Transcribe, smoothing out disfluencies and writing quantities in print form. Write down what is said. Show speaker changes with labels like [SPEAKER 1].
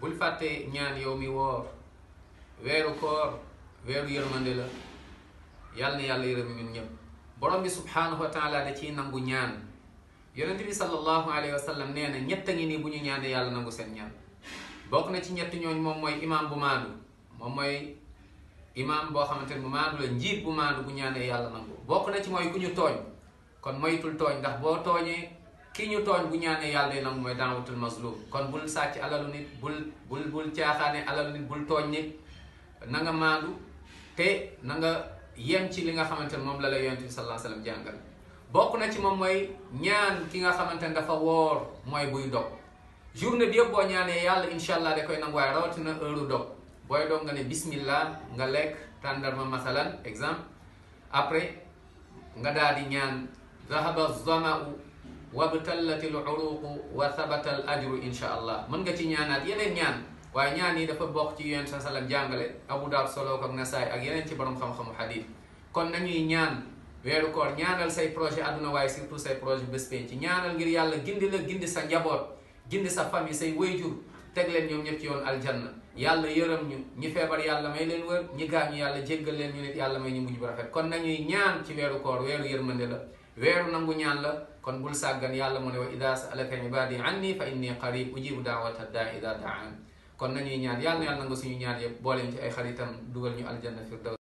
[SPEAKER 1] bul fàtte ñaan yow mi woor weeru koor weeru yërmande la yàlla na yàlla yërëm ñun ñëpp borom bi subhanahu wa taala da ciy nangu ñaan yonent bi sallallahu alayhi wa sallam nee na ñett a ngi nii bu ñu ñaanee yàlla nangu seen ñaan bokk na ci ñett ñooñ moom mooy imaam bu maandu moom mooy imaam boo xamante ne bu maandu la njiit bu maandu bu ñaanee yàlla nangu bokk na ci mooy ku ñu tooñ kon moytul tooñ ndax boo tooñee ki ñu tooñ bu ñaanee yàlla day nangu mooy daawatul mazlum kon bul sàcc alalu nit bul caaxaane alalu nit bul tooñ nit na nga maandu te na nga yem ci li nga xamante ne moom la yonent bi sallallahu alayhi wa sallam jàngal bokk na ci moom mooy ñaan ki nga xamante ne dafa woor mooy buy dog journée bi yëpp boo ñaanee yàlla incha allah da koy nangu waaye rawatina heure dog booy dog nga ne bismillah nga lekk tàndarma masalan exemple après nga daal di ñaan zahaba zama'u wabtallati al uruqu wa thabata al ajru incha allah mën nga ci ñaanaat yeneen ñaan waaye ñaan yi dafa bokk ci yonent sallallahu alayhi wa sallam jàngale Abu Daawud solo ko ak Nasaay ak yeneen ci borom xam-xamu xadiis kon nañuy ñaan weeru koor ñaanal say projet àdduna waaye surtout say projet bés penc ci ñaanal ngir yàlla gindi la gindi sa njaboot gindi sa famille say wayjur teg leen ñoom ñëpp ci yoon aljanna yàlla yërëm ñu ñi feebar yàlla may leen wër ñi gaañu yàlla jéggal leen ñu nit yàlla may ñu mujj bu rafet kon nañuy ñaan ci weeru koor weeru yërmande la weeru nangu ñaan la kon bul sàggan yàlla mu ne wa ida sa'alaka ibadi anni fa inni qarib ujibu daawata daa ida daan kon nañuy ñaan yàlla na yàlla nangu suñu ñaan yëpp booleen ci ay xaritam dugal ñu aljanna firdaws